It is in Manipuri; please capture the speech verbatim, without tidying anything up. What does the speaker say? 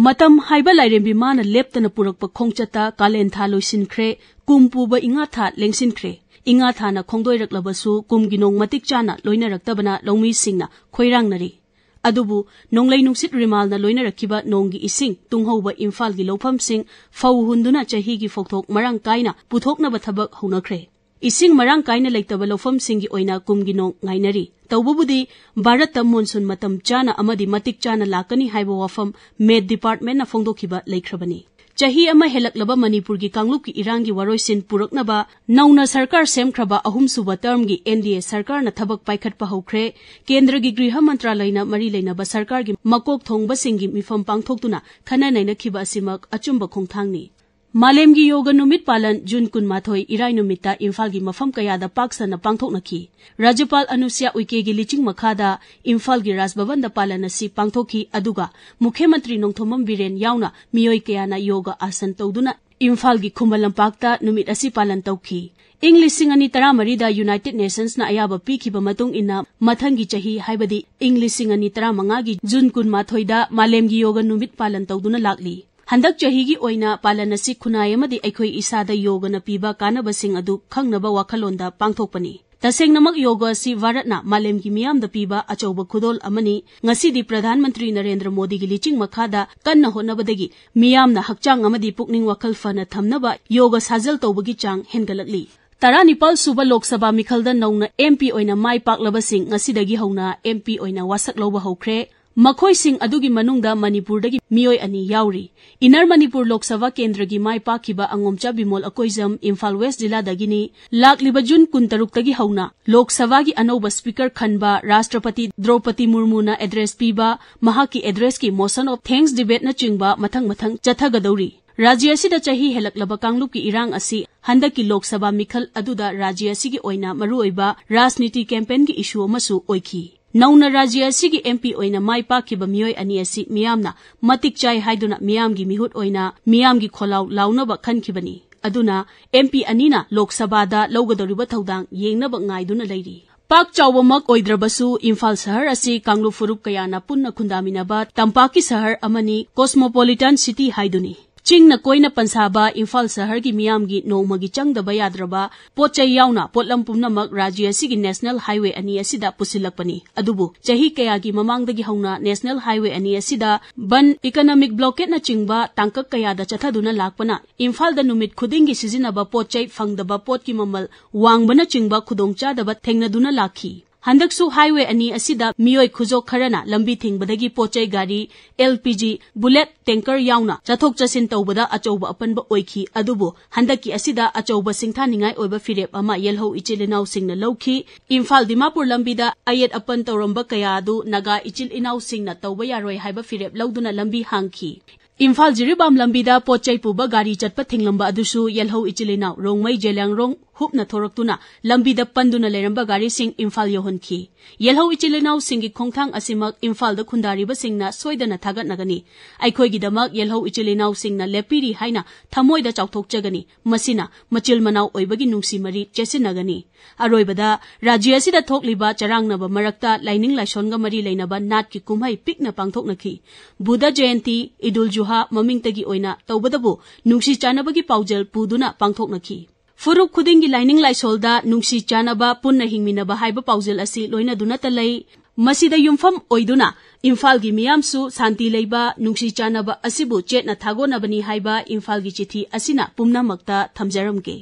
ꯃꯇꯝ ꯍꯥꯏꯕ ꯂꯥꯏꯔꯦꯝꯕꯤ ꯃꯥꯅ ꯂꯦꯞꯇꯅ ꯄꯨꯔꯛꯄ ꯈꯣꯡꯆꯠꯇ ꯀꯥꯂꯦꯟ ꯊꯥ ꯂꯣꯏꯁꯤꯟꯈ꯭ꯔꯦ, ꯀꯨꯝ ꯄꯨꯕ ꯏꯉꯥ ꯊꯥ ꯂꯦꯡꯁꯤꯟꯈ꯭ꯔꯦ꯫ ꯏꯉꯥ ꯊꯥꯅ ꯈꯣꯡꯗꯣꯏꯔꯛꯂꯕꯁꯨ ꯀꯨꯝꯒꯤ ꯅꯣꯡ ꯃꯇꯤꯛ ꯆꯥꯅ ꯂꯣꯏꯅꯔꯛꯇꯕꯅ ꯂꯧꯃꯤꯁꯤꯡꯅ ꯈꯣꯏꯔꯥꯡꯅꯔꯤ꯫ ꯑꯗꯨꯕꯨ ꯅꯣꯡꯂꯩ ꯅꯨꯡꯁꯤꯠ ꯔꯤꯃꯥꯜꯅ ꯂꯣꯏꯅꯔꯛꯈꯤꯕ ꯅꯣꯡꯒꯤ ꯏꯁꯤꯡ ꯇꯨꯡꯍꯧꯕ ꯏꯝꯐꯥꯜꯒꯤ ꯂꯧꯐꯝꯁꯤꯡ ꯐꯧ ꯍꯨꯟꯗꯨꯅ ꯆꯍꯤꯒꯤ ꯐꯧꯊꯣꯛ ꯃꯔꯥꯡ ꯀꯥꯏꯅ ꯄꯨꯊꯣꯛꯅꯕ ꯊꯕꯛ ꯍꯧꯅꯈ꯭ꯔꯦ꯫ ꯏꯁꯤꯡ ꯃꯔꯥꯡ ꯀꯥꯏꯅ ꯂꯩꯇꯕ ꯂꯧꯐꯝꯁꯤꯡꯒꯤ ꯑꯣꯏꯅ ꯀꯨꯝꯒꯤ ꯅꯣꯡ ꯉꯥꯏꯅꯔꯤ꯫ ꯇꯧꯕꯕꯨꯗꯤ ꯚꯥꯔꯠꯇ ꯃꯣꯟꯁꯨꯟ ꯃꯇꯝ ꯆꯥꯅ ꯑꯃꯗꯤ ꯃꯇꯤꯛ ꯆꯥꯅ ꯂꯥꯛꯀꯅꯤ ꯍꯥꯏꯕ ꯋꯥꯐꯝ ꯃꯦꯠ ꯗꯤꯄꯥꯔꯠꯃꯦꯟꯅ ꯐꯣꯡꯗꯣꯛꯈꯤꯕ ꯂꯩꯈ꯭ꯔꯕꯅꯤ꯫ ꯆꯍꯤ ꯑꯃ ꯍꯦꯜꯂꯛꯂꯕ ꯃꯅꯤꯄꯨꯔꯒꯤ ꯀꯥꯡꯂꯨꯞꯀꯤ ꯏꯔꯥꯡꯒꯤ ꯋꯥꯔꯣꯏꯁꯤꯟ ꯄꯨꯔꯛꯅꯕ ꯅꯧꯅ ꯁꯔꯀꯥꯔ ꯁꯦꯝꯈ꯭ꯔꯕ ꯑꯍꯨꯝꯁꯨꯕ ꯇꯔꯝꯒꯤ ꯑꯦꯟ ꯗꯤ ꯑꯦ ꯁꯔꯀꯥꯔꯅ ꯊꯕꯛ ꯄꯥꯏꯈꯠꯄ ꯍꯧꯈ꯭ꯔꯦ꯫ ꯀꯦꯟꯗ꯭ꯔꯒꯤ ꯒ꯭ꯔꯤꯍ ꯃꯟꯇ꯭ꯔꯥꯂꯌꯅ ꯃꯔꯤ ꯂꯩꯅꯕ ꯁꯔꯀꯥꯔꯒꯤ ꯃꯀꯣꯛ ꯊꯣꯡꯕꯁꯤꯡꯒꯤ ꯃꯤꯐꯝ ꯄꯥꯡꯊꯣꯛꯇꯨꯅ ꯈꯟꯅ ꯅꯩꯅꯈꯤꯕ ꯑꯁꯤꯃꯛ ꯑꯆꯨꯝꯕ ꯈꯣꯡꯊꯥꯡꯅꯤ꯫ ꯃꯥꯂꯦꯝꯒꯤ ꯌꯣꯒ ꯅꯨꯃꯤꯠ ꯄꯥꯂꯟ ꯖꯨꯟ ꯀꯨꯟꯃꯥꯊꯣꯏ ꯏꯔꯥꯏ ꯅꯨꯃꯤꯠꯇ ꯏꯝꯐꯥꯜꯒꯤ ꯃꯐꯝ ꯀꯌꯥꯗ ꯄꯥꯛ ꯁꯟꯅ ꯄꯥꯡꯊꯣꯛꯅꯈꯤ꯫ ꯔꯥꯖ꯭ꯌꯄꯥꯜ ꯑꯅꯨꯁ꯭ꯌꯥ ꯎꯏꯀꯦꯒꯤ ꯂꯤꯆꯤꯡ ꯃꯈꯥꯗ ꯏꯝꯐꯥꯜꯒꯤ ꯔꯥꯖ ꯚꯕꯟꯗ ꯄꯥꯂꯟ ꯑꯁꯤ ꯄꯥꯡꯊꯣꯛꯈꯤ꯫ ꯑꯗꯨꯒ ꯃꯨꯈ꯭ꯌ ꯃꯟꯇ꯭ꯔꯤ ꯅꯣꯡꯊꯣꯝꯕꯝ ꯕꯤꯔꯦꯟ ꯌꯥꯎꯅ ꯃꯤꯑꯣꯏ ꯀꯌꯥꯅ ꯌꯣꯒ ꯑꯥꯁꯟ ꯇꯧꯗꯨꯅ ꯏꯝꯐꯥꯜꯒꯤ ꯈꯨꯃꯟ ꯂꯝꯄꯥꯛꯇ ꯅꯨꯃꯤꯠ ꯑꯁꯤ ꯄꯥꯂꯟ ꯇꯧꯈꯤ꯫ ꯏꯪ ꯂꯤꯁꯤꯡ ꯑꯅꯤ ꯇꯔꯥꯃꯔꯤꯗ ꯌꯨꯅꯥꯏꯇꯦꯗ ꯅꯦꯁꯟꯁꯅ ꯑꯌꯥꯕ ꯄꯤꯈꯤꯕ ꯃꯇꯨꯡ ꯏꯟꯅ ꯃꯊꯪꯒꯤ ꯆꯍꯤ, ꯍꯥꯏꯕꯗꯤ ꯏꯪ ꯂꯤꯁꯤꯡ ꯑꯅꯤ ꯇꯔꯥꯃꯉꯥꯒꯤ ꯖꯨꯟ ꯀꯨꯟꯃꯥꯊꯣꯏꯗ ꯃꯥꯂꯦꯝꯒꯤ ꯌꯣꯒ ꯅꯨꯃꯤꯠ ꯄꯥꯂꯟ ꯇꯧꯗꯨꯅ ꯂꯥꯛꯂꯤ꯫ ꯍꯟꯗꯛ ꯆꯍꯤꯒꯤ ꯑꯣꯏꯅ ꯄꯥꯂꯟ ꯑꯁꯤ ꯈꯨꯟꯅꯥꯏ ꯑꯃꯗꯤ ꯑꯩꯈꯣꯏ ꯏꯁꯥꯗ ꯌꯣꯒꯅ ꯄꯤꯕ ꯀꯥꯟꯅꯕꯁꯤꯡ ꯑꯗꯨ ꯈꯪꯅꯕ ꯋꯥꯈꯜꯂꯣꯟꯗ ꯄꯥꯡꯊꯣꯛꯄꯅꯤ꯫ ꯇꯁꯦꯡꯅꯃꯛ ꯌꯣꯒ ꯑꯁꯤ ꯚꯥꯔꯠꯅ ꯃꯥꯂꯦꯝꯒꯤ ꯃꯤꯌꯥꯝꯗ ꯄꯤꯕ ꯑꯆꯧꯕ ꯈꯨꯗꯣꯜ ꯑꯃꯅꯤ꯫ ꯉꯁꯤꯗꯤ ꯄ꯭ꯔꯙꯥꯟ ꯃꯟꯇ꯭ꯔꯤ ꯅꯔꯦꯟꯗ꯭ꯔ ꯃꯣꯗꯤꯒꯤ ꯂꯤꯆꯤꯡ ꯃꯈꯥꯗ ꯀꯟꯅ ꯍꯣꯠꯅꯕꯗꯒꯤ ꯃꯤꯌꯥꯝꯅ ꯍꯛꯆꯥꯡ ꯑꯃꯗꯤ ꯄꯨꯛꯅꯤꯡ ꯋꯥꯈꯜ ꯐꯅ ꯊꯝꯅꯕ ꯌꯣꯒ ꯁꯥꯖꯦꯜ ꯇꯧꯕꯒꯤ ꯆꯥꯡ ꯍꯦꯟꯒꯠꯂꯛꯂꯤ꯫ ꯇꯔꯥꯅꯤꯄꯥꯜ ꯁꯨꯕ ꯂꯣꯛ ꯁꯚꯥ ꯃꯤꯈꯜꯗ ꯅꯧꯅ ꯑꯦꯝ ꯄꯤ ꯑꯣꯏꯅ ꯃꯥꯏ ꯄꯥꯛꯂꯕꯁꯤꯡ ꯉꯁꯤꯗꯒꯤ ꯍꯧꯅ ꯑꯦꯝ ꯄꯤ ꯑꯣꯏꯅ ꯋꯥꯁꯛ ꯂꯧꯕ ꯍꯧꯈ꯭ꯔꯦ꯫ ꯃꯈꯣꯏꯁꯤꯡ ꯑꯗꯨꯒꯤ ꯃꯅꯨꯡꯗ ꯃꯅꯤꯄꯨꯔꯗꯒꯤ ꯃꯤꯑꯣꯏ ꯑꯅꯤ ꯌꯥꯎꯔꯤ꯫ ꯏꯟꯅꯔ ꯃꯅꯤꯄꯨꯔ ꯂꯣꯛ ꯁꯚꯥ ꯀꯦꯟꯗ꯭ꯔꯒꯤ ꯃꯥꯏ ꯄꯥꯛꯈꯤꯕ ꯑꯉꯣꯝꯆꯥ ꯕꯤꯃꯣꯜ ꯑꯀꯣꯏꯖꯝ ꯏꯝꯐꯥꯜ ꯋꯦꯁ ꯖꯤꯂꯥꯗꯒꯤꯅꯤ꯫ ꯂꯥꯛꯂꯤꯕ ꯖꯨꯟ ꯀꯨꯟꯇꯔꯨꯛꯇꯒꯤ ꯍꯧꯅ ꯂꯣꯛ ꯁꯚꯥꯒꯤ ꯑꯅꯧꯕ ꯁ꯭ꯄꯤꯀꯔ ꯈꯟꯕ, ꯔꯥꯁꯇ꯭ꯔꯄꯇꯤ ꯗ꯭ꯔꯧꯄꯗꯤ ꯃꯨꯔꯃꯨꯅ ꯑꯦꯗ꯭ꯔꯦꯁ ꯄꯤꯕ, ꯃꯍꯥꯛꯀꯤ ꯑꯦꯗ꯭ꯔꯦꯁꯀꯤ ꯃꯣꯁꯟ ꯑꯣꯐ ꯊꯦꯡꯛꯁ ꯗꯤꯕꯦꯠꯅꯆꯤꯡꯕ ꯃꯊꯪ ꯃꯊꯪ ꯆꯠꯊꯒꯗꯧꯔꯤ꯫ ꯔꯥꯖ꯭ꯌ ꯑꯁꯤꯗ ꯆꯍꯤ ꯍꯦꯜꯂꯛꯂꯕ ꯀꯥꯡꯂꯨꯞꯀꯤ ꯏꯔꯥꯡ ꯑꯁꯤ ꯍꯟꯗꯛꯀꯤ ꯂꯣꯛ ꯁꯚꯥ ꯃꯤꯈꯜ ꯑꯗꯨꯗ ꯔꯥꯖ꯭ꯌ ꯑꯁꯤꯒꯤ ꯑꯣꯏꯅ ꯃꯔꯨꯑꯣꯏꯕ ꯔꯥꯖꯅꯤꯇꯤ ꯀꯦꯝꯄꯦꯟꯒꯤ ꯏꯁꯨ ꯑꯃꯁꯨ ꯑꯣꯏꯈꯤ꯫ ꯅꯧꯅ ꯔꯥꯖ꯭ꯌ ꯑꯁꯤꯒꯤ ꯑꯦꯝ ꯄꯤ ꯑꯣꯏꯅ ꯃꯥꯏ ꯄꯥꯛꯈꯤꯕ ꯃꯤꯑꯣꯏ ꯑꯅꯤ ꯑꯁꯤ ꯃꯤꯌꯥꯝꯅ ꯃꯇꯤꯛ ꯆꯥꯏ ꯍꯥꯏꯗꯨꯅ ꯃꯤꯌꯥꯝꯒꯤ ꯃꯤꯍꯨꯠ ꯑꯣꯏꯅ ꯃꯤꯌꯥꯝꯒꯤ ꯈꯣꯜꯂꯥꯎ ꯂꯥꯎꯅꯕ ꯈꯟꯈꯤꯕꯅꯤ꯫ ꯑꯗꯨꯅ ꯑꯦꯝ ꯄꯤ ꯑꯅꯤꯅ ꯂꯣꯛ ꯁꯚꯥꯗ ꯂꯧꯒꯗꯧꯔꯤꯕ ꯊꯧꯗꯥꯡ ꯌꯦꯡꯅꯕ ꯉꯥꯏꯗꯨꯅ ꯂꯩꯔꯤ꯫ ꯄꯥꯛ ꯆꯥꯎꯕꯃꯛ ꯑꯣꯏꯗ꯭ꯔꯕꯁꯨ, ꯏꯝꯐꯥꯜ ꯁꯍꯔ ꯑꯁꯤ ꯀꯥꯡꯂꯨꯞ ꯐꯨꯔꯨꯞ ꯀꯌꯥꯅ ꯄꯨꯟꯅ ꯈꯨꯟꯗꯥꯃꯤꯟꯅꯕ ꯇꯝꯄꯥꯛꯀꯤ ꯁꯍꯔ ꯑꯃꯅꯤ, cosmopolitan city ꯍꯥꯏꯗꯨꯅꯤ꯫ ꯆꯤꯡꯅ ꯀꯣꯏꯅ ꯄꯟꯁꯥꯕ ꯏꯝꯐꯥꯜ ꯁꯍꯔꯒꯤ ꯃꯤꯌꯥꯝꯒꯤ ꯅꯣꯡꯃꯒꯤ ꯆꯪꯗꯕ ꯌꯥꯗ꯭ꯔꯕ ꯄꯣꯠ ꯆꯩ ꯌꯥꯎꯅ ꯄꯣꯠꯂꯝ ꯄꯨꯝꯅꯃꯛ ꯔꯥꯖ꯭ꯌ ꯑꯁꯤꯒꯤ national highway ꯑꯅꯤ ꯑꯁꯤꯗ ꯄꯨꯁꯤꯜꯂꯛꯄꯅꯤ꯫ ꯑꯗꯨꯕꯨ ꯆꯍꯤ ꯀꯌꯥꯒꯤ ꯃꯃꯥꯡꯗꯒꯤ ꯍꯧꯅ national highway ꯑꯅꯤ ꯑꯁꯤꯗ ꯕꯟ, economic blockadeꯅꯆꯤꯡꯕ ꯇꯥꯡꯀꯛ ꯀꯌꯥꯗ ꯆꯠꯊꯗꯨꯅ ꯂꯥꯛꯄꯅ ꯏꯝꯐꯥꯜꯗ ꯅꯨꯃꯤꯠ ꯈꯨꯗꯤꯡꯒꯤ ꯁꯤꯖꯤꯟꯅꯕ ꯄꯣꯠ ꯆꯩ ꯐꯪꯗꯕ, ꯄꯣꯠꯀꯤ ꯃꯃꯜ ꯋꯥꯡꯕꯅꯆꯤꯡꯕ ꯈꯨꯗꯣꯡꯆꯥꯗꯕ ꯊꯦꯡꯅꯗꯨꯅ ꯂꯥꯛꯈꯤ꯫ ꯍꯟꯗꯛꯁꯨ highway ꯑꯅꯤ ꯑꯁꯤꯗ ꯃꯤꯑꯣꯏ ꯈꯨꯖꯣꯛ ꯈꯔꯅ ꯂꯝꯕꯤ ꯊꯤꯡꯕꯗꯒꯤ ꯄꯣꯠ ꯆꯩ ꯒꯥꯔꯤ, L P G, bullet tanker ꯌꯥꯎꯅ ꯆꯠꯊꯣꯛ ꯆꯠꯁꯤꯟ ꯇꯧꯕꯗ ꯑꯆꯧꯕ ꯑꯄꯟꯕ ꯑꯣꯏꯈꯤ꯫ ꯑꯗꯨꯕꯨ ꯍꯟꯗꯛꯀꯤ ꯑꯁꯤꯗ ꯑꯆꯧꯕ ꯁꯤꯡꯊꯥꯅꯤꯡꯉꯥꯏ ꯑꯣꯏꯕ ꯐꯤꯔꯦꯞ ꯑꯃ ꯌꯦꯜꯍꯧ ꯏꯆꯤꯜ ꯏꯅꯥꯎꯁꯤꯡꯅ ꯂꯧꯈꯤ꯫ ꯏꯝꯐꯥꯜ ꯗꯤꯃꯥꯄꯨꯔ ꯂꯝꯕꯤꯗ ꯑꯌꯦꯠ ꯑꯄꯟ ꯇꯧꯔꯝꯕ ꯀꯌꯥ ꯑꯗꯨ ꯅꯥꯒꯥ ꯏꯆꯤꯜ ꯏꯅꯥꯎꯁꯤꯡꯅ ꯇꯧꯕ ꯌꯥꯔꯣꯏ ꯍꯥꯏꯕ ꯐꯤꯔꯦꯞ ꯂꯧꯗꯨꯅ ꯂꯝꯕꯤ ꯍꯥꯡꯈꯤ꯫ ꯏꯝꯐꯥꯜ ꯖꯤꯔꯤꯕꯥꯝ ꯂꯝꯕꯤꯗ ꯄꯣꯠ ꯆꯩ ꯄꯨꯕ ꯒꯥꯔꯤ ꯆꯠꯄ ꯊꯤꯡꯂꯝꯕ ꯑꯗꯨꯁꯨ ꯌꯦꯜꯍꯧ ꯏꯆꯤꯜ ꯏꯅꯥꯎ ꯔꯣꯡꯃꯩ ꯖꯦꯂꯤꯌꯥꯡꯔꯣꯡ ꯍꯨꯞꯅ ꯊꯣꯔꯛꯇꯨꯅ ꯂꯝꯕꯤꯗ ꯄꯟꯗꯨꯅ ꯂꯩꯔꯝꯕ ꯒꯥꯔꯤꯁꯤꯡ ꯏꯝꯐꯥꯜ ꯌꯧꯍꯟꯈꯤ꯫ ꯌꯦꯜꯍꯧ ꯏꯆꯤꯜ ꯏꯅꯥꯎꯁꯤꯡꯒꯤ ꯈꯣꯡꯊꯥꯡ ꯑꯁꯤꯃꯛ ꯏꯝꯐꯥꯜꯗ ꯈꯨꯟꯗꯥꯔꯤꯕꯁꯤꯡꯅ ꯁꯣꯏꯗꯅ ꯊꯥꯒꯠꯅꯒꯅꯤ꯫ ꯑꯩꯈꯣꯏꯒꯤꯗꯃꯛ ꯌꯦꯜꯍꯧ ꯏꯆꯤꯜ ꯏꯅꯥꯎꯁꯤꯡꯅ ꯂꯦꯞꯄꯤꯔꯤ ꯍꯥꯏꯅ ꯊꯃꯣꯏꯗ ꯆꯥꯎꯊꯣꯛꯆꯒꯅꯤ꯫ ꯃꯁꯤꯅ ꯃꯆꯤꯜ ꯃꯅꯥꯎ ꯑꯣꯏꯕꯒꯤ ꯅꯨꯡꯁꯤ ꯃꯔꯤ ꯆꯦꯠꯁꯤꯟꯅꯒꯅꯤ꯫ ꯑꯔꯣꯏꯕꯗ, ꯔꯥꯖ꯭ꯌ ꯑꯁꯤꯗ ꯊꯣꯛꯂꯤꯕ ꯆꯔꯥꯡꯅꯕ ꯃꯔꯛꯇ ꯂꯥꯏꯅꯤꯡ ꯂꯥꯏꯁꯣꯟꯒ ꯃꯔꯤ ꯂꯩꯅꯕ ꯅꯥꯠꯀꯤ ꯀꯨꯝꯍꯩ ꯄꯤꯛꯅ ꯄꯥꯡꯊꯣꯛꯅꯈꯤ꯫ ꯕꯨꯙ ꯖꯌꯟꯇꯤ, ꯏꯗꯨꯜ ꯖꯨꯍꯥ ꯃꯃꯤꯡꯇꯒꯤ ꯑꯣꯏꯅ ꯇꯧꯕꯗꯕꯨ ꯅꯨꯡꯁꯤ ꯆꯥꯟꯅꯕꯒꯤ ꯄꯥꯎꯖꯦꯜ ꯄꯨꯗꯨꯅ ꯄꯥꯡꯊꯣꯛꯅꯈꯤ꯫ ꯐꯨꯔꯨꯞ ꯈꯨꯗꯤꯡꯒꯤ ꯂꯥꯏꯅꯤꯡ ꯂꯥꯏꯁꯣꯜꯗ ꯅꯨꯡꯁꯤ ꯆꯥꯟꯅꯕ, ꯄꯨꯟꯅ ꯍꯤꯡꯃꯤꯟꯅꯕ ꯍꯥꯏꯕ ꯄꯥꯎꯖꯦꯜ ꯑꯁꯤ ꯂꯣꯏꯅꯗꯨꯅꯇ ꯂꯩ꯫ ꯃꯁꯤꯗ ꯌꯨꯝꯐꯝ ꯑꯣꯏꯗꯨꯅ ꯏꯝꯐꯥꯜꯒꯤ ꯃꯤꯌꯥꯝꯁꯨ ꯁꯥꯟꯇꯤ ꯂꯩꯕ, ꯅꯨꯡꯁꯤ ꯆꯥꯟꯅꯕ ꯑꯁꯤꯕꯨ ꯆꯦꯠꯅ ꯊꯥꯒꯣꯟꯅꯕꯅꯤ ꯍꯥꯏꯕ ꯏꯝꯐꯥꯜꯒꯤ ꯆꯤꯊꯤ ꯑꯁꯤꯅ ꯄꯨꯝꯅꯃꯛꯇ ꯊꯝꯖꯔꯝꯒꯦ꯫